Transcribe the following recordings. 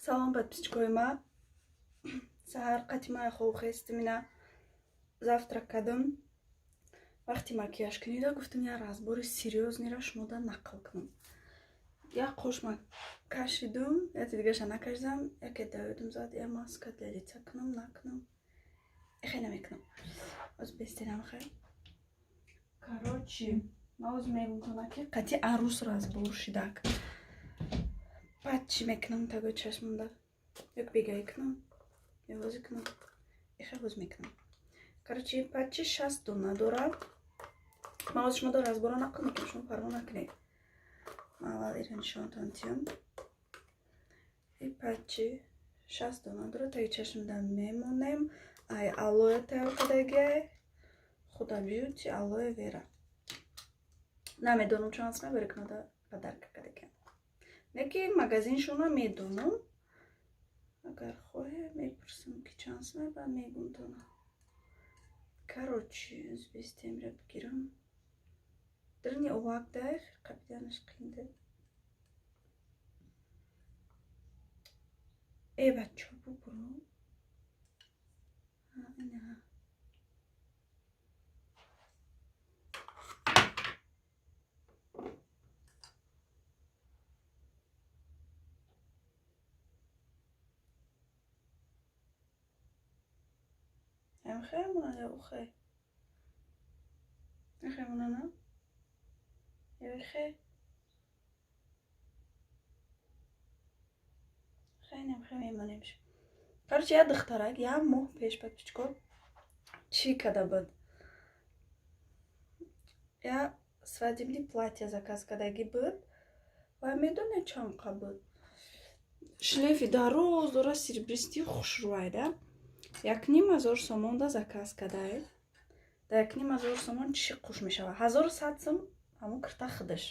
Салом, подписчикои ма. Саҳар қати ма хоб хестим, ина завтрак кардам. Вақти макияж кунида гуфтам, я разбори серьёзныйра шумода нақл кунам. Як қошма кашидум, яте дигаша накашидам, яке давидум зад, я маска для лица кунам, накунам. Эхе, намекунам. Оз бестенам хай. Короче, ма оз мегумтона, ки қати арӯс разбор шидак. Баъд чӣ мекунам тагои чашмамда? Як бегаӣ кунам, ё кунам? Эхе, ҳоз мекунам. Короче, патчи 60 дона дорад. Ман ҳозир шумо разбора нақл мекунам, шумо парво накунед. Ман аввал ира нишонтон тиём. И патчи 60 дона дорад, таги чашмда мемонем. Ай алоэ тайёр кардагиай. Худа Бьюти алоэ вера. Намедонам, чанд сма берекунада подарка кардагиам. Неки магазиншона медонам. Агар хоҳе, мепурсам, ки чанд сма, баъд мегум тона. Короче, бистемра бигирам. Дрни овак дай, қабиданаш қинда. Э, бачо, бубуру. Ина. Ҳамхе монад ё ухе? Ихе монана? Ё ихе? Хеле хе мемонемш. Короче, як духтарак як моҳ пеш, подписчико, чӣ када буд? Я свадебный платье заказ кардагӣ буд ва медонед, чанд қа буд? Шлейфи дароз дора, серебристый, хушрӯайда. 1500 сомонда заказ кардай. Дар 1500 сомон чӣ қуш мешавад? 1100 сом ҳамон кирта худаш.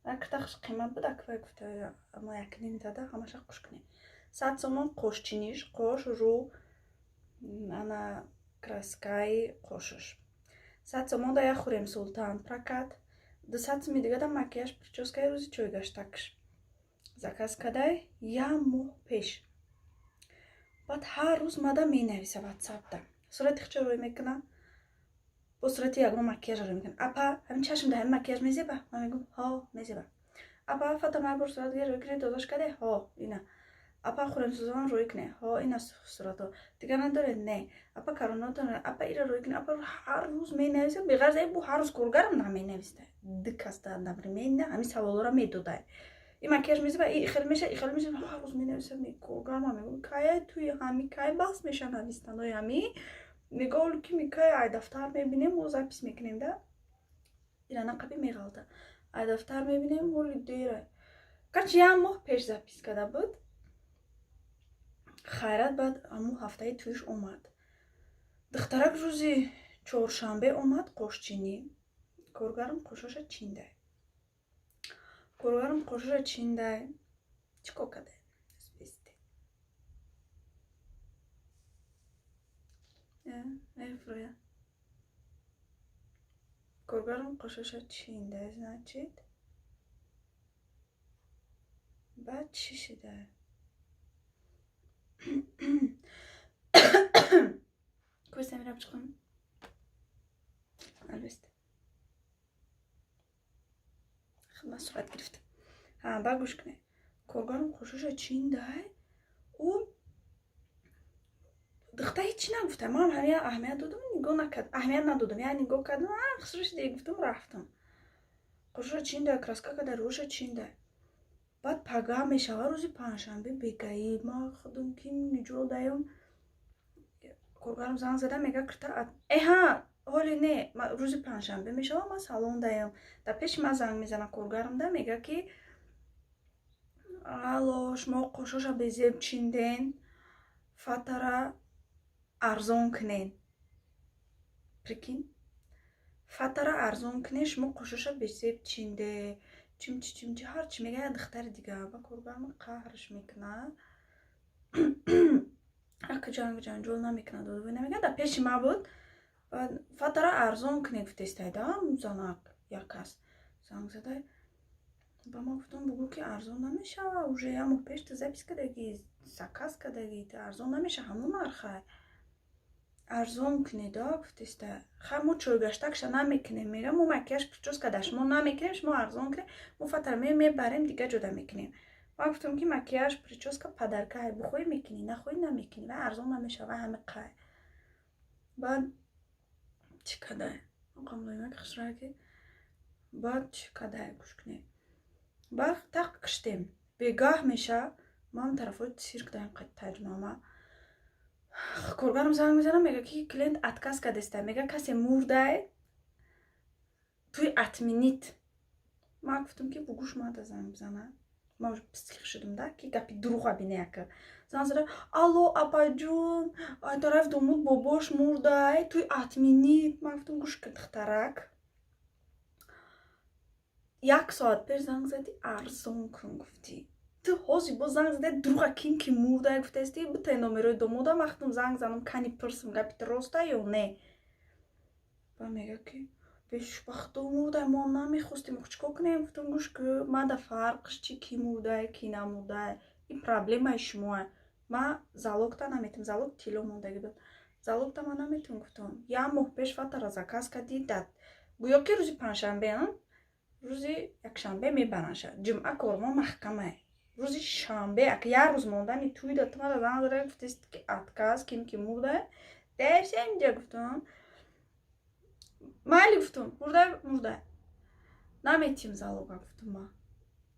Киртахаш қимат буд, аквай гуфта, ма 1,5 дада ҳамаша қуш кунем. 100 сомон қошчиниш, қош, рӯ, ана краскаи қошуш. 100 сомонда як Хурем Султан прокат, 200 суми дигада макияж, прическаи рӯзи чойгаштакш заказ кадай як моҳ пеш. Баъд ҳар рӯз мада менависа ватсапда. Сурати хичо рӯй мекуна, бо сурати ягон макияж рӯй мекуна. Апа, ҳамин чашм да ҳамин макияж мезеба? Ман мегӯм, ҳо, мезеба. Апа, фатома бор сурат гир рӯй кунед, додаш каде? Ҳо, ина. Апа, Хурем рӯй куне? Ҳо, ина сурато. Дигар надоре? Не. Апа, каронато? Апа, ира рӯй куне. Апа, ҳар рӯз менависа, беғарз бу ҳар рӯз коргарам наменависта. Ду каста одновременно ҳамин саволҳоро медодай. И макияж мезеба, и хел меша, и хел меша, ҳар рӯз менависа, коргарам мегӯм, кая туи ҳами кай бас меша навистанои ҳами? Мега, ки микай ай дафтар мебинем, мо запись мекунем да. Ира нақаби меғалта. Ай дафтар мебинем, ҳоли дера. Короче, як моҳ пеш запись карда буд. Хайрат, баъд ҳамун ҳафтаи туиш омад. Духтарак рӯзи чоршанбе омад қошчинӣ. Коргарам қошоша чиндай. Коргарам қошоша чиндай. Чӣ кор кардай? Бисте. Мефурӯя. Коргарам қошоша чиндай, значит. Баъд чӣ шидай? Кӯстам раб чиқам. Албесте. Ман сурат гирифтам. Ҳа, ба гӯш кунед. Коргарам қошоша чиндай. Ӯ духта ҳечи нагуфта. Ман ҳамин аҳамият додам, нигоҳ накард. Аҳамият надодам. Я нигоҳ кардам, а хусрӯ шида гуфтам, рафтам. Қошоша чиндай, краска када, рӯша чиндай. Баъд пага мешава, рӯзи панҷшанбе бегаӣ. Ман худам ки ниҷо даём, коргарам занг зада мега, кирта эҳа, ҳоли не, рӯзи панҷшанбе мешава, ман салон даям. Дар пеши ман занг мезана коргарам да, мега, ки алло, шумо қошоша безеб чинден, фатара арзон кунен. Прикинь, фатара арзон кунен, шумо қошоша безеб чинде, чимчи чимчи, ҳарчи мега, як духтари дига. Ба коргарам қаҳрш мекунад, ака ҷанг ҷанҷол намекунад, додвой намекунад, дар пеши ма буд. Фатара арзон кунед гуфтестай да занак, як кас занг задай. Ба ман гуфтам: «Бугӯ, ки арзон намешава, уже як моҳ пеш ту запись кардагӣ, заказ кардагӣ, ту арзон намеша, ҳамон нарха, арзон кунеда», гуфтеста. «Хай, мо чойгаштакша намекунем», мега, «мо макияж, прическа да шумо намекунем, шумо арзон кунем, мо фатара мебарем, дига ҷода мекунем». Ман гуфтам, ки макияж, прическа подарка, бихоҳӣ мекунӣ, нахоҳӣ намекунӣ, вай арзон намешава, вай ҳами қай. Баъд чӣ кадай, хушраки, баъд чӣ кадай, гӯш кунед. Баъд тақ киштем, бегаҳ меша, ман тарафҳои цирк даем, таҷмама коргарам занг мезанам, мега, ки клиент отказ кардеста, мега, касе мурдай, туй отменить. Ман гуфтам, ки бугӯш мада занг бизана. Ман псих шудам да, ки гапи дурӯға бинеяка. Занг зада: «Алло, апаҷон, ай тараф домуд бобош мурдай, туй отменить». Ман гуфтам: «Гӯш кун, духтарак, як соат пеш занг задӣ, арзон кун гуфтӣ, ту ҳозир боз занг задай, дурӯға, ким ки мурдай гуфтаисти, битай номерои домодам, вақтам занг занам, кани пурсам, гапи ту роста ё не?» Ба мега, ки бешбахто мурдай, мо намехостем, чӣ кор кунем? Гуфтам: «Гӯш ку, мада фарқш чи, ки мурдай, ки намурдай, ин проблемаи шумоа. Ман залогта наметам, залог тилло мондагӣ буд, залогта ман наметам». Гуфтам: «Як моҳ пеш фатара заказ кардӣ, дад гӯё ки рӯзи панҷшанбе, рӯзи якшанбе мебаранша, ҷумъа кормо маҳкамае, рӯзи шанбе, ака як рӯз мондани туйда ту мада занг зада гуфтест, ки отказ, ким ки мурда дерся инҷа». Гуфтам: «Майли», гуфтам, «мурда, мурда, наметим залога». Гуфтам: «Ма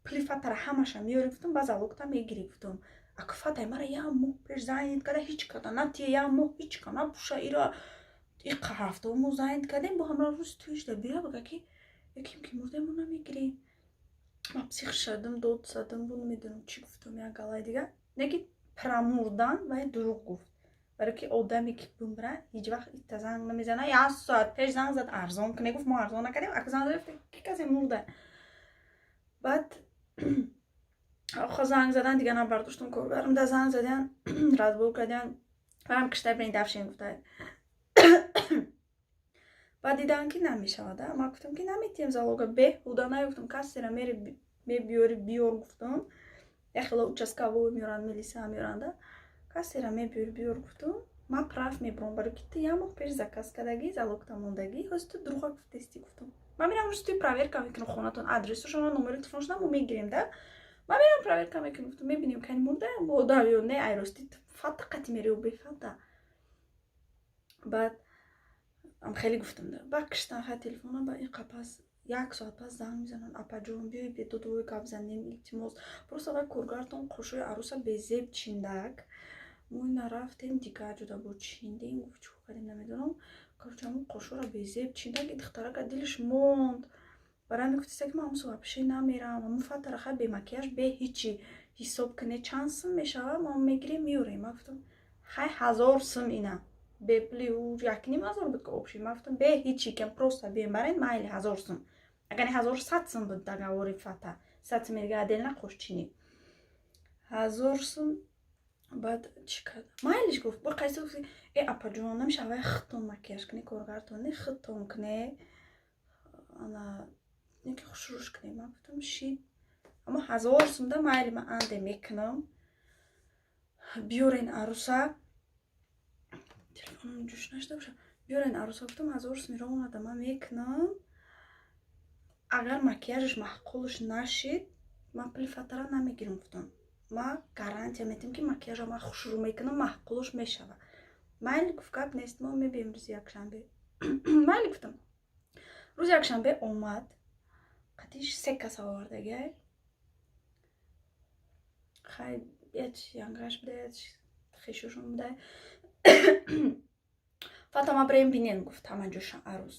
пули фатара ҳамаша меёри», гуфтам, «ба залогта мегирӣ». Гуфтам: «Ака фатай мара як моҳ пеш занг карда, ҳеҷ када натия, як моҳ ҳеҷ ка напуша, ира иқа ҳафта мо занг кардем, бо ҳамра рӯзи туишда бия бага, ки яким ки мурда, мо намегирем». Ма псих шудам, дод задам, бу намедонам чӣ гуфтам, як галай дига. Неки прамурдан вай дурӯғ гуфт, барое ки одаме ки бумра, ҳеҷ вақт ита занг намезана. Як соат пеш занг зад, арзон куне гуфт, мо арзон накардем. Ака занг зад, ки касе мурда. Баъд охо занг задан, дига набардоштум. Коргарам да занг задиан, разбор кардиан, ваам кишта бирин дафшин гуфта. Баъд дидан, ки намешавада. Ман гуфтам, ки наметиҳем залога, беҳуда нагуфтам, кассера мери мебиёри, биёр, гуфтам. Яхело участковой меёранд, милиса меёранда, кассера мебиёри, биёр, гуфтам. Ман прав мебурам, барои ки ту як моҳ пеш заказ кардагӣ, залогта мондагӣ, ҳозир ту дурӯға гуфтестӣ. Гуфтам: «Ман мерам рӯзи туи проверка мекунам хонатон, адресушона, номери телефоншона мо мегирем да, ман мерам проверка мекунам», гуфтам, «мебинем, кани мурда одам ё не, айрости фата қати мери ё бефата». Баъд ам хеле гуфтам да, баъд киштан хай телефона. Ба ин қапас як соат пас занг мезананд: «Апаҷон, биёй, бедодовой гап занем, илтимос, просто вай коргартон қошои аруса безеб чиндак, мо ина рафтем, дигар ҷода бо чиндем», гуфт. Чӣ кардем, намедонам. Короче, ҳамон қошоро безеб чиндак, и духтарака дилаш монд. Барои ҳамин гуфтиста, ки ман ҳамсу вообще намерам. Ҳамон фатара хай бемакияж, бе ҳичи ҳисоб куне, чанд сум мешава, мо мегирем, меёрем. Ман гуфтам: «Хай, 1000 сум, ина бепули 1,5 ҳазор буд ки общий». Ман гуфтам: «Бе ҳичи кам просто бием барен, майли, 1000 сум». Агар не, 1100 сум буд договори фата, 100 сум дига отдельно қошчинӣ, 1000 сум. Баъд чӣ кард? Майлиш гуфт. Бо қайси гуфт: «Э, апаҷон, намеша вай худтон макияж кунӣ, коргартон не, худтон куне, ана ки хушрӯш кунем». Ман гуфтам: «Шид, аммо 1000 сум да, майли, ман анде мекунам, биёрен аруса». Телефоном ҷӯш нашуда боша. «Биёрен аруса», гуфтам, «1000 сум ронада, ман мекунам. Агар макияжаш маъқулш нашид, ман пули фатара намегирам», гуфтам. «Ман гарантия метиҳам, ки макияжа ман хушрӯ мекунам, маъқулш мешава». «Майли», гуфт, «гап нест, мо мебием рӯзи якшанбе». «Майли», гуфтам. Рӯзи якшанбе омад, қатиш се каса овардагиай. Хай, яч янгаш буда, яч хешошон буда. «Фатама бирем, бинен», гуфт, «ҳама ҷоша арӯз».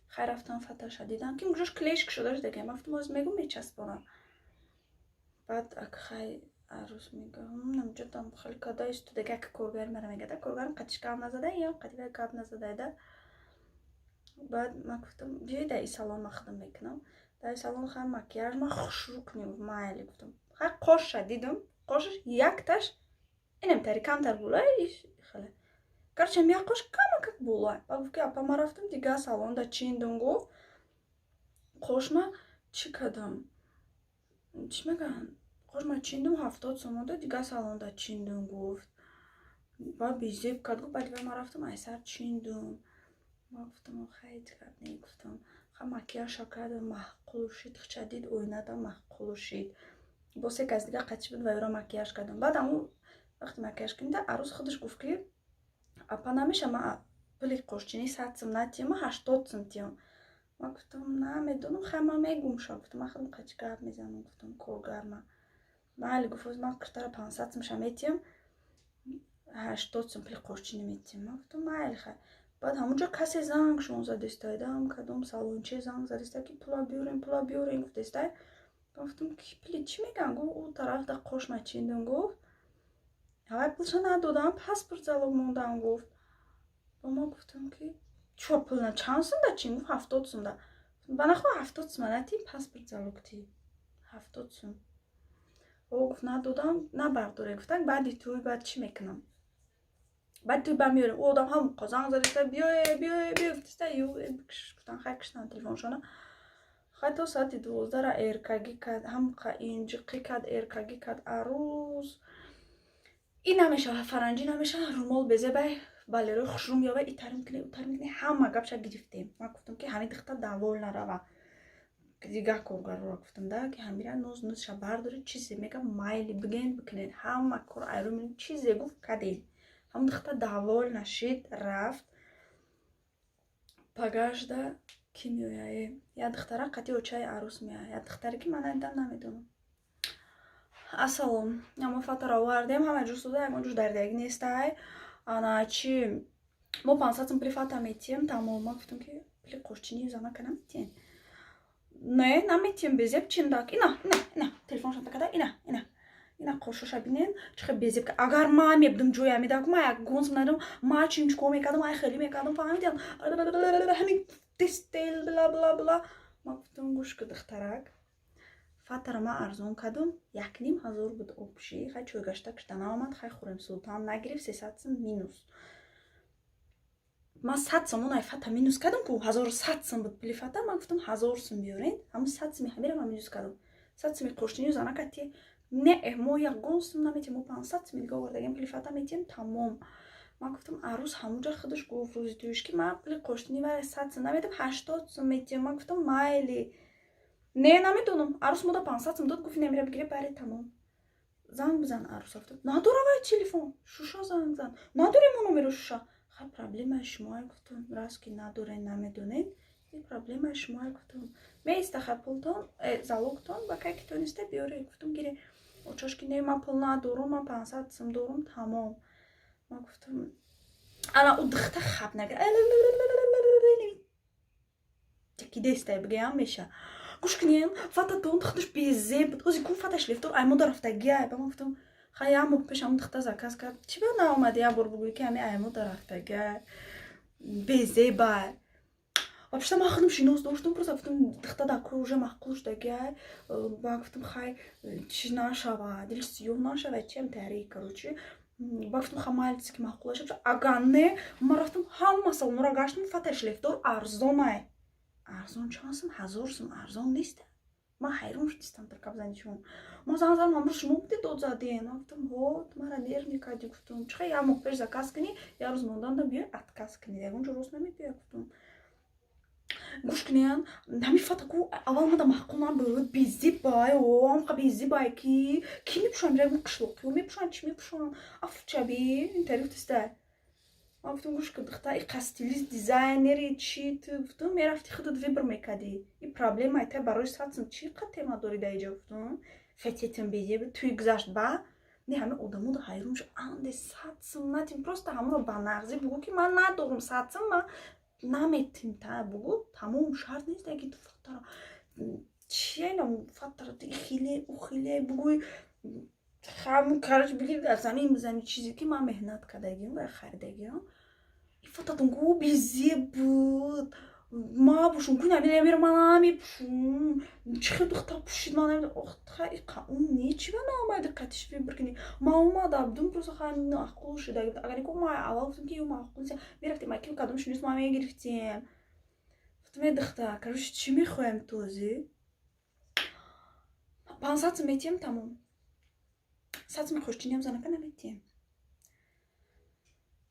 Хай, рафтам, фаташа дидам, ки ҷош клешк шуда шудагиам. Ман гуфтам: «Оз мегум, мечаспонам». Баъд хай, арӯз мегӯям, намҷотам хеле када истодаги, як коргари мара мегада, коргарам қатиш гап назада, ям қатива гап назадайда. Баъд ман гуфтам: «Биёй, дар и салон ман худам мекунам, дар и салон хай макияж ман хушрӯ кунем». «Майли», гуфтам. Хай, қоша дидам, қошаш якташ инамтари камтар була, хеле, короче, як қош камакак була. Баъд гуфт, ки «Апа, ман рафтам дигар салонда чиндум», гуфт, «қошма чӣ кардам». Чӣ мегӯянд, қош ма чиндум, 70 сомонда дига салонда чиндум, гуфт. Баъд безеб кард, гуфт. Баъди ман рафтам, айсар чиндум. Ма гуфтам: «Хай, гап не», гуфтам. Ха, макияжша кардам, маъқул шид. Хча дид, оинада маъқул шид. Бо се кас дига қатиш буд ва ёро макияж кардам. Баъд аму вақте макияж кунда, арӯз худаш гуфт, ки: «Апа, намеша ма пули қошчинӣ 100 сум натиёма, 80 сум тиём?» Ма гуфтам: «Намедонам, хай, ман мегумша», гуфтам, «ман худам қачи гап мезанам», гуфтам, «коргарма». «Майли», гуфт, «ман киртара 500 сумша метиём, 80 сум пули қошчинӣ метиём». Ма гуфтам: «Майли, хай». Баъд ҳамунҷо касе занг шон задистайдам, кадом салонче занг задиста, ки пула биёрем, пула биёрем, гуфтестай. Гуфтам: «Ки пули чӣ мегӯян?» Гуфт: «Ӯ тараф да қош мачиндум», гуфт. «Ҳавай пулша надодам, паспорт залог мондам», гуфт. Ба ма гуфтам, ки чо пул на, чанд сум да чин? Гуфт: «70 сум да». Ба нахо 70 сума натӣ, паспорт залог ти 70 сум. О, гуфт: «Надодам, набардоре», гуфтак. Баъди тӯй баъд чӣ мекунам? Баъд тӯй ба меёрем. Ӯ одам ҳам занг задиста: «Биёе, биёе, биё», гуфтиста. Ю гуфтан, хай, киштан телефоншона. Хай, то соати 12-ра эркагӣ кард, ҳамқа инҷиқӣ кард, эркагӣ кард арӯз. Ин намешава, фаранҷӣ намешава, румол безебай, балерои хушрӯ меёва, итар мекунӣ, утар мекунӣ. Ҳама гапша гирифтем. Ман гуфтам, ки ҳамин духта давол нарава. Дигар коргарро гуфтам да, ки ҳамира ноз нозша бардоред, чизе мега, майли, биген, бикунед, ҳама кор айрӯ, чизе гуфт, кадем. Ҳамн духта давол нашид, рафт. Пагашда ки меояе? Як духтара қати очаи арӯс меояд, як духтаре, ки ман надидам, намедонам. Ассалом, ама фатара овардем, ҳама ҷур суда, ягон ҷур дардиягӣ нестай. Ана чи, мо 500 сум пули фата метиҳем, тамом. Ма гуфтам, ки пули қошчини занака наметиҳем? «Не, наметиҳем, безеб чиндак». Ина, ина, ина, телефоншон такада, ина, ина, ина, қошоша бинен, чӣ хел безеб. Агар ман мебудам ҷоя медак, ма як гонсм надам, ма чин чикор мекардам, ай хеле мекардам, фаҳмидам, ҳамин дистел, бла бла бла. Ма гуфтам: «Гӯш ку, духтарак, фатара ман арзон кардам, 1500 буд общий. Хай, чойгашта кишта наомад, хай, хӯрем, султан нагирифт, 300 сум минус. Ман 100 сомон ай фата минус кардам ку, 1100 сум буд пули фата. Ман гуфтам: 1000 сум биёрен, ҳамун 100 суми ҳамира ман минус кардам, 100 суми қоштинию занака ти. Не, мо ягон сум наметиҳем, мо 500 суми дига овардагем, пули фата метиҳем, тамом». Ман гуфтам: «Арӯз ҳамунҷа худаш гуфт рӯзи туюш, ки ман пули қоштини вай 100 сум наметиҳам, 80 сум метиҳам». Ман гуфтам: «Майли». «Не, намедонам, арӯс мода 500 сум дод, гуфт: «Немира, бигире, баре, тамом». Занг бизан арӯс. Гуфтам: «Надора вай телефон, шуша занг зан, надорем мо номеро шуша». «Хай, проблемаи шумоа», гуфтам, «раз ки надорен, намедонед, ин проблемаи шумоа», гуфтам. «Меиста, хай, пултон, залогтон ба кай ки тониста биёре», гуфтам, «гире». Очош ки: «Не, ман пул надорум, ман 500 сум дорум, тамом». Ман гуфтам: ана ӯ духта хаб нагир кидестай, бигӯям меша. «Гӯш кунем, фататон духташ безеб буд, ози ку фаташ лифтор аймода рафтагиай». Ба ман гуфтам: «Хай, як моҳ пеш ҳамун духта заказ кард, чӣ ба наомади, як бор бугӯй, ки ҳами аймода рафтагиай, безебай?» Вообще ман худам шинос доштам, просто гуфтам: «Духта дар кор уже маъқул шудагиай». Ба гуфтам: «Хай, чӣ нашава, дили сиёҳ нашава, чем тари, короче». Ба гуфтам: «Ха, майли, ки маъқул шава, агар не, ман рафтам, ҳама салонро гаштам, фаташ лифтор арзонай». Арзон чанд сум? 1000 сум арзон нест. Ман ҳайрон шудистам, тиркаб зани шумо. Ма занг задам: «Ҳамрӯз шумо будед, дод задем?» Ман гуфтам: «Ҳо, ту мара нервный кардӣ», гуфтам. «Чӣ хел як моҳ пеш заказ кунӣ, як рӯз монданда биёй, отказ кунӣ? Ягон ҷо рост намебиёй», гуфтам. «Гӯш кунен, ҳамин фата ку аввал мада маъқул набуд, безебай, омқа безебай, ки ки мепӯшам, ягон қишлоқиё мепӯшанд, чӣ мепӯшанд, афчаби ин тари», гуфтиста. Ман гуфтам: «Гӯш ку, духта, иқа стилист, дизайнери чи ту», гуфтам, «мерафти, худат выбор мекардӣ. И проблемаи та барои 100 сум чӣ қа тема дорӣ дар иҷо?» Гуфтам: «Фететин безеб туй гузашт, ба не ҳама одамода ҳайрон шуд. Анде 100 сум натим, просто ҳамонро ба нағзӣ бугӯ, ки ман надорум 100 сум, ман наметим, та бугӯ, тамом. Шарт нест, ки ту фатара чиена, фатара хиле ухиле бугӯй, ҳамун, короче, биги, аз замин бизани, чизе ки ман меҳнат кардагиам ва харидагиам. И фататон гу безеб буд, ма бушум ку намера, ман намепӯшум, чӣ хел духтар пӯшид, ман намедонам. Охта, иқа ун не, чӣ ба наомади қатиш выбор кунӣ? Ман омада будум, просто хай, маъқул шуда. Агар ку ма аввал гуфтам, ки ю маъқул нест, мерафтем, ки кадом шинос, ма мегирифтем». Гуфтам: «Е, духтар, короче, чӣ мехоҳем тозӣ?» 500 сум метиҳем, тамом. 100 суми қошчиниам занака наметиҳем.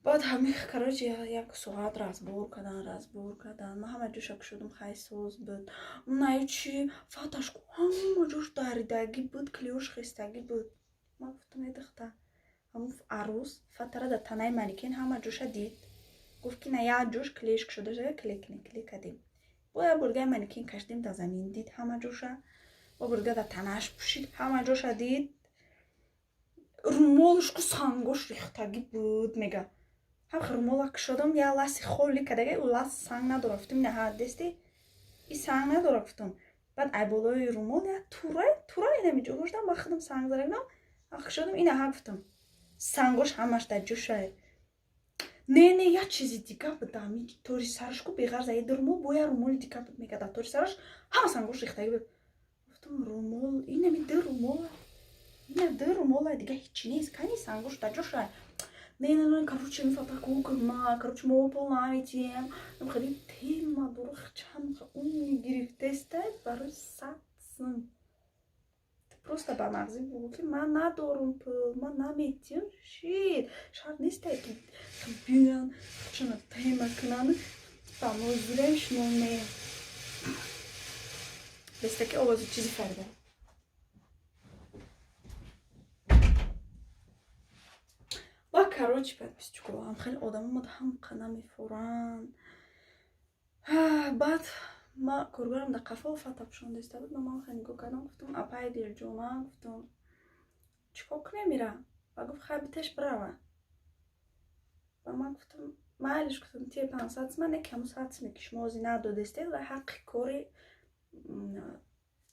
Баъд ҳами, короче, як соат разбор кардан, разбор кардан. Ман ҳама ҷоша кушодум, хай, соз буд. Наи чи фаташку ҳама ҷош даридагӣ буд, клей ош хестагӣ буд. Ман гуфтам: «Э, духта, ҳамун арӯс фатара дар танаи манекен ҳама ҷоша дид, гуфт, ки на, як ҷош клей ш кушода шуда, клей кунем». Клей кардем. Бо як бургаи манекен кашидем, дар замин дид ҳама ҷоша. Бо бурга дар танааш пӯшид, ҳама ҷоша дид. Румолушку сангош рехтагӣ буд, мега. Ҳам румола кушодам, як ласти холи кардага, ӯ ласт санг надора. Гуфтам: «Ина дести, и санг надора», гуфтам. Баъд ай болои румол як тура, тура инами ҷо шудам, ба худам санг задагидам. Кушодам, ина ҳа, гуфтам, сангош ҳамаш дар ҷӯшай. Не, не, як чизи дига буд ами тори сараш ку. Беғарз аи румол бо як румоли дига буд, мега, дар тори сараш ҳама сангош рехтагӣ буд. Гуфтам: «Румол инами ду румола, ина ду румола, дига ҳечи нест. Кани сангош дар ҷӯшай?» Не, не, не, короче, мифатаку кма, короче, мо пул наметиҳем. Хеле тема дурух, чанд умни гирифтеста барои 100 сум. Просто ба мағзӣ бугӯ, ки ман надорум пул, ман наметиҳам. Шит шарт несте, ки биёян, чуна тема кунанд, ба мо зурем, шумо не беста, ки овози чизи фарида. Ва, короче, подписчик о, ҳам хеле одамо ҳам қана мефуранд. Баъд ма коргарам дар қафо фата пӯшондаиста буд. Ман хеле нигоҳ кардам, гуфтам: «Апаи дилҷона», гуфтам, «чӣ кор кунем ира?» Ва гуфт: «Хай, битеш бирава». Ба ман гуфтам: «Майлиш», гуфтам, «тие 500 сима, не ки ҳамун 100 симе, ки шумо ҳозир надодестед, ва ҳаққи кори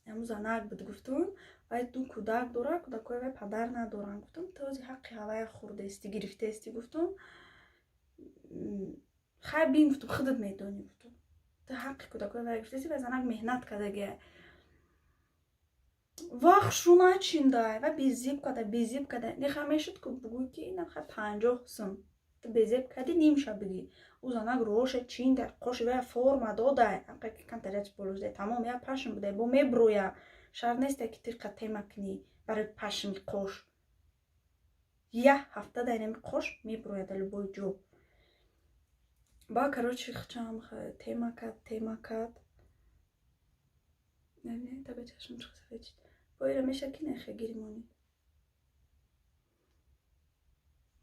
ҳамун занак буд», гуфтум. «Вай ду кӯдак дорад, кӯдакҳои вай падар надоранд», гуфтум. «Ту ҳозир ҳаққи ҳавая хӯрдаисти, гирифтаисти», гуфтум. «Хай, бин», гуфтум, «худат медонӣ», гуфтум, «ту ҳаққи кӯдакҳои вай гирифтаисти, вай занак меҳнат кардагия». Вақт шу начиндай ва безеб када, безеб када. Неха мешуд, ку бугӯй, ки ина хай, 50 сум ту безеб кади, нимша бигӣ. Ӯ занак роша чиндай, қоши вая форма додай, камтарач болошдай, тамом, як пашм будай, бо меброя. Шарт несте, ки ту тема кунӣ барои пашми қош. Як ҳафта дар инами қош меброяд дар любой ҷо. Ба, короче, хчам тема кард, тема кард. Таба чашм чӣ сафед шид. Бо ира меша, ки нехе гиримонӣ.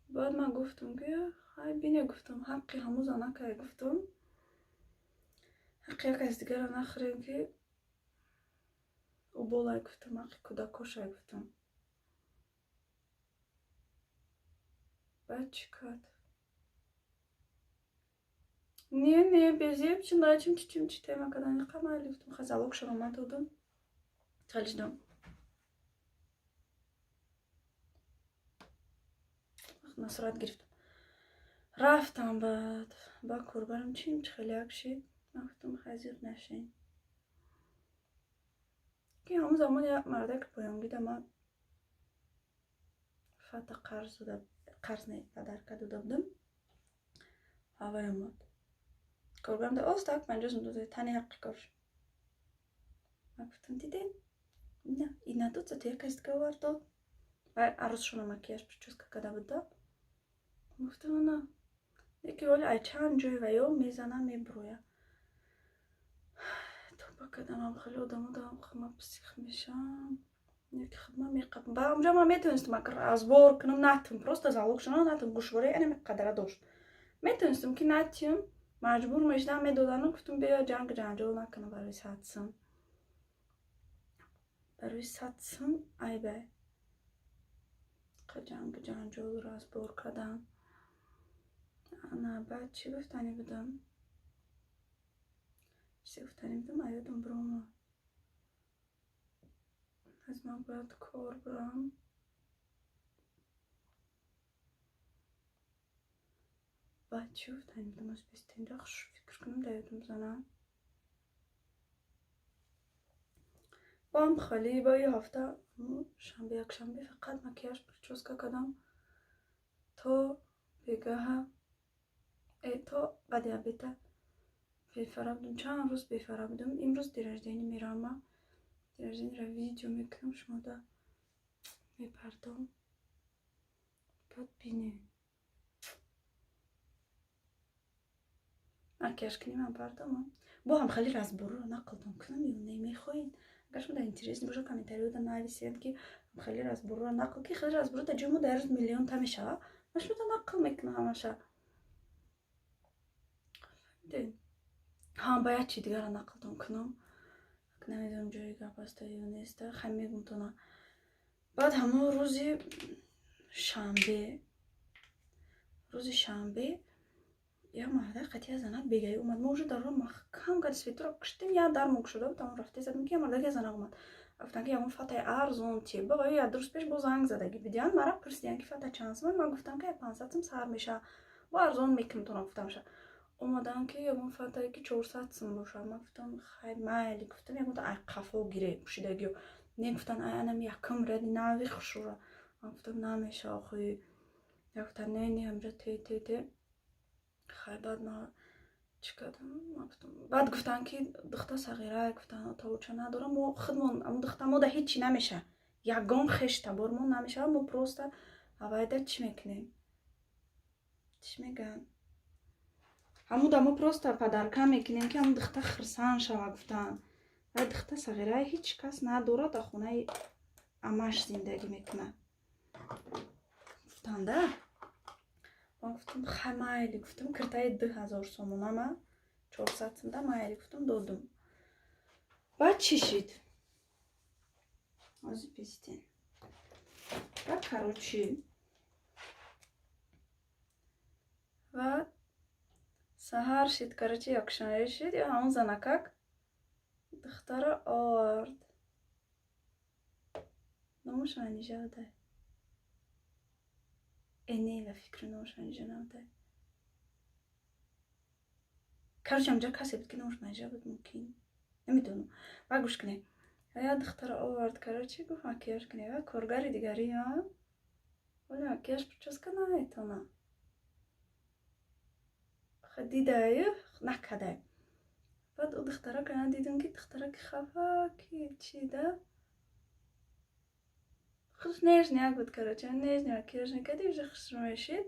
Баъд ман гуфтам, ки хай, бине, гуфтам, ҳаққи ҳамун занакай, гуфтам, ҳаққи як кас дигара нахӯрем, ки ӯ болай, гуфтам, ҳаққи кӯдакошай, гуфтам. Баъд чӣ кард? Не, не, безеб чиндай, чимчи чимчи тема кардан. Қа майли, гуфтам, хай, залог шаро ман додам, чалишдам. Насрат гирифтам, рафтам. Баъд ба коргарам чим чи хеле як шид. Ман гуфтам: «Хай, зиқ нашин», ки ҳамон замон як мардак поёнгида ман фата қарз дода, қарз не, подарка дода будам. Ҳавай омад, коргарам да остак 50 сум дода, тани ҳаққи кор. Ман гуфтам: «Дидем, ина ина дод, зато як кас дига овард, дод». Вай арӯзшона макияж, прическа карда буд да. Гуфтам: «Ана яке ҳоли ай чанд ҷой ваё мезана, меброя». Тоба кардам, хеле одамо дам ма псих мешам. Яки хидмат меқаб. Ба онҷо ман метавонистам, агар разбор кунам, натм, просто залог шуна натм, гӯшвораи ана қадара дошт. Метавонистам, ки натиём, маҷбур мешудам, медодану. Гуфтам: «Биё, ҷанг ҷанҷол накунам барои 100 сум, барои 100 сум айбай ҷанг ҷанҷол разбор кардан». Ана, баъд чӣ гуфтанӣ будам? Чизе гуфтанӣ будам, аёдам биромад. Аз ман бояд кор бурам. Баъд чӣ гуфтанӣ будам? Аз бистинҷа фикр кунам, дар ёдам занам. Бам хали ба ю ҳафта шанбе, якшанбе фақат макияж, прическа кардам то бегаҳа, то баъди обед а бефара будам. Чанд рӯз бефара будам. Имрӯз день рождения меравама. День рождения видео мекунам, шумода мепардом, баъд бинед. Макияж кунем, ман пардомам. Бо ҳам хеле разборро нақлтон кунам ё не мехоҳед? Агар шумо дар интересно боша, комментариёда нависед, ки хеле разборро нақл ки. Хеле разборро дар ҷои мо дар рӯз миллион та мешава, ман шумода нақл мекунам ҳамаша. Ҳам ба як чи дигара нақлтон кунам, намедонам ҷои гап аста ё неста, хай мегумтона. Баъд ҳамон рӯзи шанбе як марда қатъия занак бегаӣ омад. Мо уже дарро маҳкам кард, светро куштем, як дар мок шуда буд, тамом рафте задем, ки як мардаки занак омад. Гуфтан, ки ягон фатаи арзон те. Ба як рӯз пеш бо занг задаги бидиан, мара пурсидиан, ки фата чанд сум. Ман гуфтам, ки 500 сум сар меша, бо арзон мекунам тона гуфтамша. Омадан, ки ягон фатае ки 400 сум бошад. Ман гуфтам, хай майли, гуфтам, ягонта ай қафо гире пӯшидагиё. Не, гуфтан, ай анам якум ради нави хушура. Ман гуфтам, намеша охи. Я гуфтан, не, не, ҳамҷа те те те. Хай, баъд ма чӣ кардам? Баъд гуфтан, ки духта сағира, гуфтан, тавоча надорам, мо худмон ам духта мо да ҳечи намеша, ягон хеш табормон намешава, мо просто авайда чӣ мекунем, чӣ мегӯянд, ҳамуда мо просто подарка мекунем, ки ҳамун духта хирсан шава, гуфтан. Вай духта сағира, ҳеҷ кас надорад, дар хонаи амаш зиндагӣ мекунад, гуфтанда. Ман гуфтам, хай майли, гуфтам, киртаи 2000 сомонама 400 сумда, майли, гуфтам, додум. Баъд чӣ шид, ҳозир бистен. Баъд, короче, баъд саҳар шид, короче, якшанбе шид, ё ҳамон занакак духтара овард, номаш Манижа будай. Э, не, ба фикри номаш Манижа набудай. Короче, ҳамҷа касе буд, ки номаш Манижа буд, мумкин, намедонам. Ба гӯш кунед, я духтара овард, короче, гуфт, макияж кунед. Ва коргари дигари оли макияж, прическа наметона, дидаю накадай. Баъд ӯ духтара кана дидум, ки духтара ки хафа, ки чи да хуш нежняк буд, короче, нежный макияж мекарди, уже хушрӯ мешид.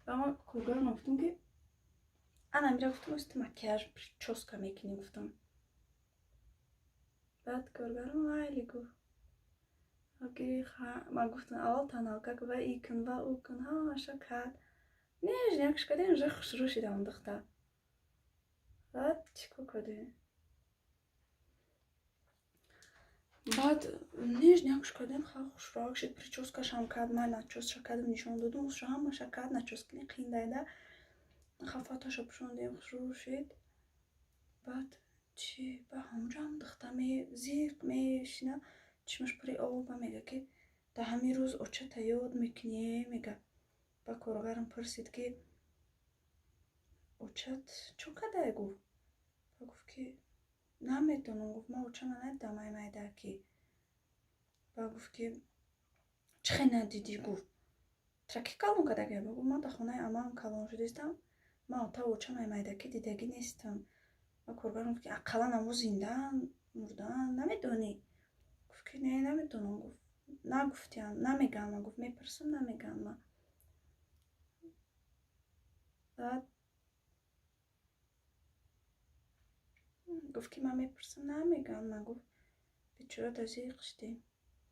Ва ман коргарам гуфтам, ки ана мира, гуфтам, ости макияж, прическа мекунӣ, гуфтам. Баъд коргарам майли гуфт. Ман гуфтам, аввал тоналка ва и кун, ва ӯ кун, ҳамаша кард, нежнякш кардем, уже хушрӯ шид он духтар. Баъд чӣ кор кардем? Баъд нежнякш кардем, ха хушрӯак шид, прическашам кард, ман начёсша кардам, нишон додум, уша ҳамаша кард. Начёс кини қиндайда, хафаташа пӯшондем, хушрӯ шид. Баъд чӣ, ба ҳамонҷо ҳам духта зиқ мешина, чишмаш пури оба, мега, ки дар ҳамин рӯз очата ёд мекунӣ, мега. Ба коргарам пурсид, ки очат чо кардае, гуфт. Ба гуфт, ки намедонам, гуфт, ман очама надидам ай майдаки. Ба гуфт, ки чӣ хел надидӣ, гуфт, тра ки калон кардаги? Ба гуфт, ман дар хонаи амаам калон шудистам, ман отаву очам ай майдакӣ дидагӣ нестам. Ба коргарам гуфт, ки ақаллан амо зиндаанд, мурдаанд, намедонӣ? Гуфт, ки не, намедонам, гуфт, нагуфтиям, намегам, ман гуфт, мепурсам, намегам ман. Баъд гуфт, ки ман мепурсам, намегам ман, гуфт, бечора, тазиқ шидем.